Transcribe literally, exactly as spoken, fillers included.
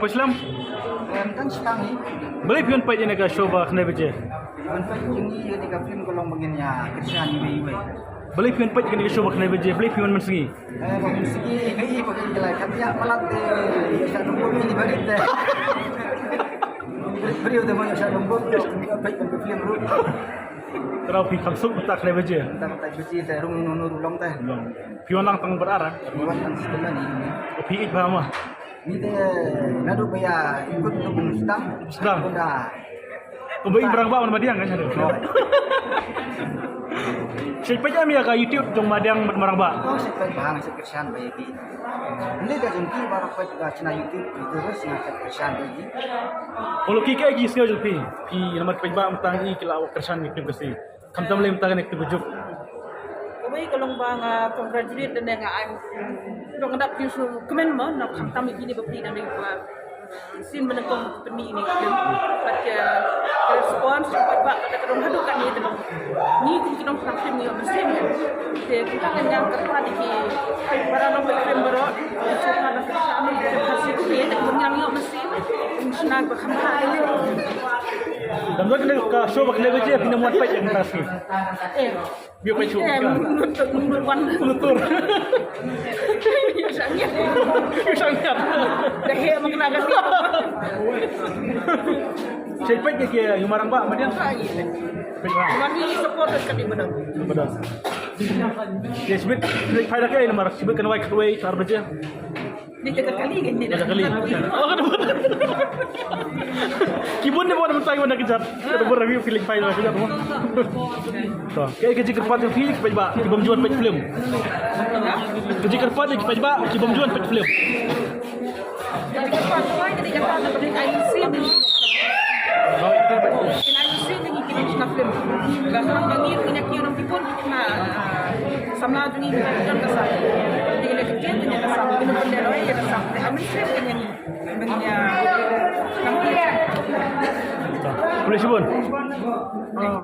Muslim? Em, tang shtang hi. Balei phi wan peit ïa kane ka show ba khyndai baje? Wan peit ïa kane ka film ka long ba ngin ïa kyrshan iwei iwei. Balei phi wan peit ïa kane ka show ba khyndai baje? Balei phi wan mynsngi? Eh, ba mynsngi, ka i ba ka i ka lai kat ïa palat te. Ïa sha nongbuh kini ba rit te. Briew te mo ïa sha nongbuh, ïa peit ka film ruh. Tang phi kham suk mynta khyndai baje. Mynta khyndai baje te rung ino ino ruh long te. Long. Phi wan lang tang bad ar, ah? Phi wan tang sdang ni. Phi ïeit bha mo? Ni te naduh ba ïa ikut tu ban sdang. Sdang. Unda. Kumba i Marangbah bad Madiang kan, aduh. Oh. Shu peit em ïa ka YouTube jong Madiang bad Marangbah. Oh, shu peit bha, shu kyrshan ba ïa ki. Ni ka jong ki baroh peit ka channel YouTube, ki terus nga shu kyrshan ba ïa ki. Olo ki ka ki sngew jong phi. Phi namar peit ba mynta i ki la kyrshan ïa ki ka si. Khamtam lem ta kane ka juk. Kawei ka long ba nga congratulate da ne nga ai dong dap ki su kmen ma na khamtam kini ba phi da ne ba sin ba na kong peni ni kmen. But ka response ba ba ka dong hadu kan ni dong. Ni kum ki dong khamtam ni ba sin. Te kita kan yang kerpa di ki para long ba kmen baro. Kita kan yang ni ba sin. Snang ba khamtam. Dam dok ne ka show ba kane ba je phi na muat peit ïa ka si. Eh. Biar peit show. Eh, ka. Nonton, nonton. Nonton. Yu sangit. Yu sangit. Dah he makna ka si. Shu peit ïa ki ïa Marangbah Madiang. Peit bha. Mani support ka di benar. Benar. Ïa shibit, shibit peit da ka ïa namar shibit kan wai kat wai ar baje. Ni kata kali kan ni. Kata kali. Oh, kata. Kibun ni buat mentang mana kejap. Kata buat review feeling fine lah kejap. So, kaei ka jingkyrpad jong phi ki paidbah ki bym ju wan peit film? Ka jingkyrpad ki paidbah ki bym ju wan peit film. Ka jingkyrpad tu ai ka jingkyrpad tu ai sim. Ai sim ni ki film. Ka film ba ngi punya ki orang people ki kena, ah, samla tu ni kita kan kasar. Kita kena kerja tu ni kasar. Kita benda roi kita kasar. Kami sih punya ni. Punya. Boleh sebut? Oh,